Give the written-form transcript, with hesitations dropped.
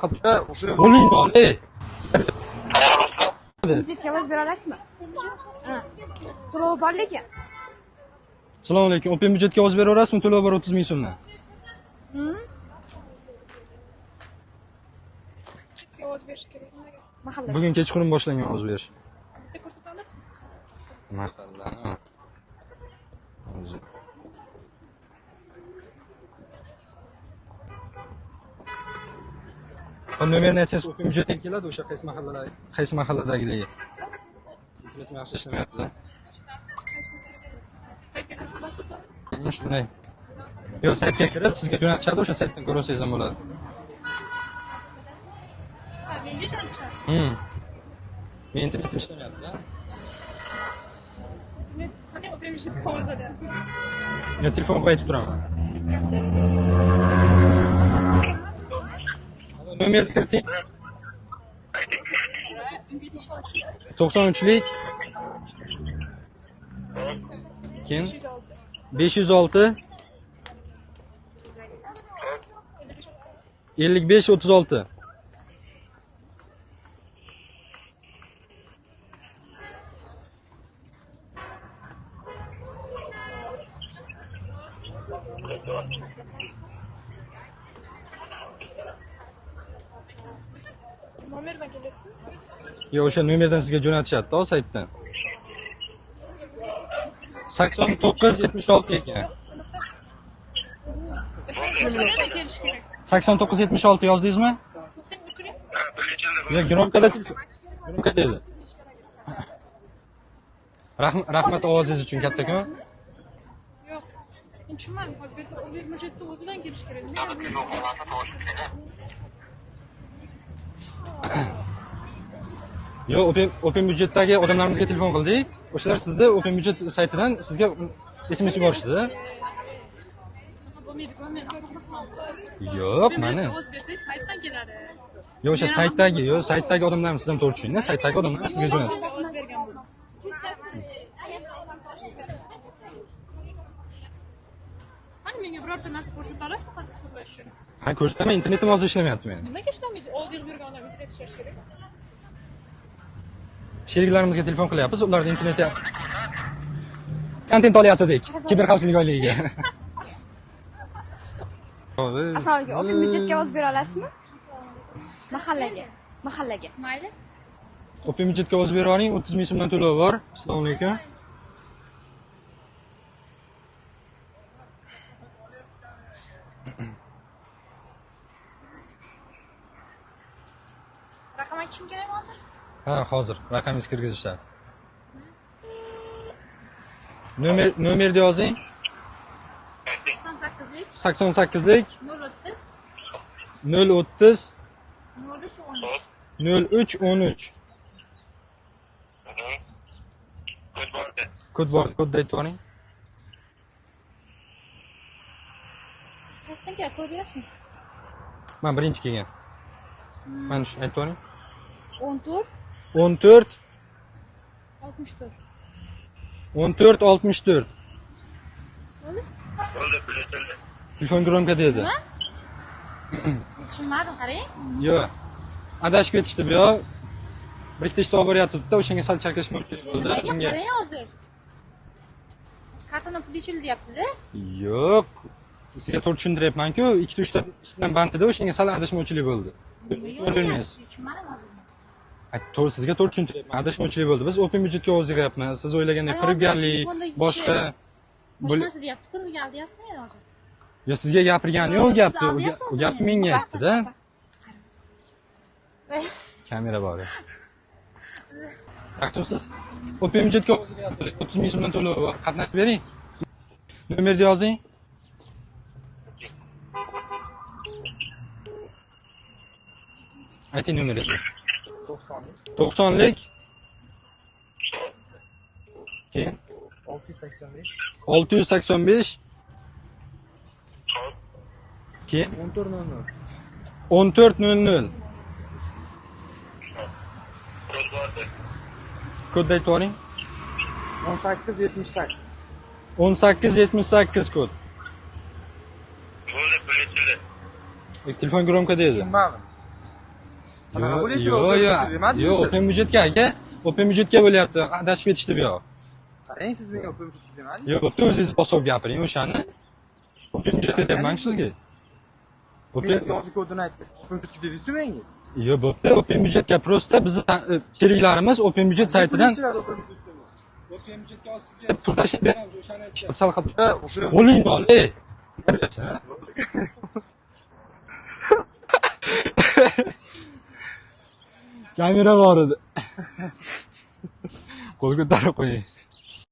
Qo'ling bor, ey. Byudjetga ovoz bera olasizmi? Ha. To'lovi bor lekin. Assalomu alaykum. Open byudjetga ovoz bera olasizmi? To'lov bor 30 ming so'mdan. Ovoz berish kerak. Nimaga? Mahalla. Bugun kechqurun boshlangan ovoz berish. Bizga ko'rsata olasizmi? Mahalla. O'zi. Ha, nomerni aytsangiz, Open byudjetga keladi o'sha qaysi mahallalar, qaysi mahalladagiligi. Internetim yaxshi ishlamayapti. Saytga kirib ko'rasizmi? Shunday. Yo'q, saytga kirib sizga jo'natishadi, o'sha saytdan ko'rsangiz ham bo'ladi. Ha, menga jo'natishadi. Men internetim ishlamayapti. Internet siz qanday Open byudjetga ovoz beryapsiz? Yo, telefon qilib aytib turaman. Nomer kiriting. 93lik. Keyin 506 55 36. Nomerdan kelyapti. Yo'q, o'sha nomerdan sizga jo'natishadi-da, saytdan. 89 76 ekan. SMS kelishi kerak. 89 76 yozdingizmi? To'xtang, o'chiring. Yo'q, gromkada telefon. Gromka dedi. Rahmat ovozingiz uchun kattakon. Yo'q. Men tushunmadim. Hozir bu yerda Open byudjetni o'zidan kelishi kerak. Nimaga bu? Yo'q, Open byudjetdagi odamlarimizga telefon qildik. O'shalar sizni Open byudjet saytidan sizga SMS yuborishdi. Bunaqa bo'lmaydi-ku, men emasman. Yo'q, mana. Ovoz bersangiz saytdan keladi. Yo'q, o'sha saytdagi, yo'q, saytdagi odamlarimiz, siz ham to'g'ri tushuning, saytdagi odamlar sizga jo'natdi. Ovoz bergan bo'lasiz. Qani menga birorta narsa ko'rsata olasizmi hozir isbotlash uchun? Ha, ko'rsataman, internetim hozir ishlamayapti meni. Nimaga ishlamaydi? Ovoz yig'ib yurgan odam internet ishlashi kerak. Sheriklarimizga telefon qilyapmiz, ularda internetda kontent olyapti dek, kiber xavfsizlik oyligiga. Assalomu alaykum. Open byudjetga ovoz bera olasizmi? Mahallaga. Mahallaga. Mayli. Open byudjetga ovoz bera oling, 30 ming so'mdan to'lov bor. Assalomu alaykum. Raqam aytishim kerakmi hozir? Ha, hozir raqamingizni kirgizishadi. Nomerni yozing. 88lik 88lik 030 030 03 13. 03 13. Kod bor, kodni aytib yuboring. Qaysidan keladi? Ko'rib berasizmi? Men birinchi kelgan. Mana shu aytib yuboring. 14 14 64. 14 64. Bo'ldi? Telefon gromka dedi. Nima? Tushunmadim, qarang. Yo'q. Adashib ketishdi bu yoq. Bir ikkita ishda olib boryapti-da, o'shanga sal chalkashmovchilik bo'ldi. Nimaga Unga qarang hozir? Kartadan pul yechildi deyapti-da. Yo'q. Sizga to'g'ri tushuntiryapman-ku, ikkita uchta ish bilan band edi, o'shanga sal adashmovchilik bo'ldi. Nimaga Bilmaysiz. Tushunmadim hozir. To'g'ri, sizga to'g'ri tushuntiryapman. Adashmovchilik bo'ldi. Biz Open byudjetga ovoz yig'yapmiz. Siz o'ylagandek Ay, hozir firibgarlik, telefondagi kishi boshqa boshqa narsa deyapti-ku, nimaga aldayapsiz meni hozir? Yo, sizga gapirgani yo'q, Siz gapni. aldayapsiz U gapni meni. menga aytdi-da. Voy. Kamera bor. Yaxshimisiz? Open byudjetga ovoz yig'yapmiz. 30 ming so'mdan to'lov bor. Qatnashib bering. Nomerni yozing. Ayting nomeringizni. 90lik. Keyin 685 685. Keyin 1400. 1400. Kodni aytib yuboring. 18 78. 18 78 kod. Telefon gromka dedi. Tushunmadim. Qanaqa bo'lyapti? Yo'q, yo'q. Yo'q, Open budjetga aka. Open budjetga bo'lyapti. Adashib ketishdi bu yoq. Qarang, siz menga Open budjetga demadingiz. Yo'q, bo'pti, o'zingiz bosib gapiring o'shani. Open budjetga deyapman sizga. Men Open sizga hozir kodini aytdim. Open budjetga dedingiz menga. Yo'q, bo'pti. Open budjetga просто bizni sheriklarimiz Open budjet saytidan Pul Open budjetga. Open budjetga sizga pul tashlab beramiz, o'shani aytishadi. Sal qilib qo'lingni ol, ey. Nima deyapsan, ha? Kamera bor edi. Qo'l ko'tarib qo'ying.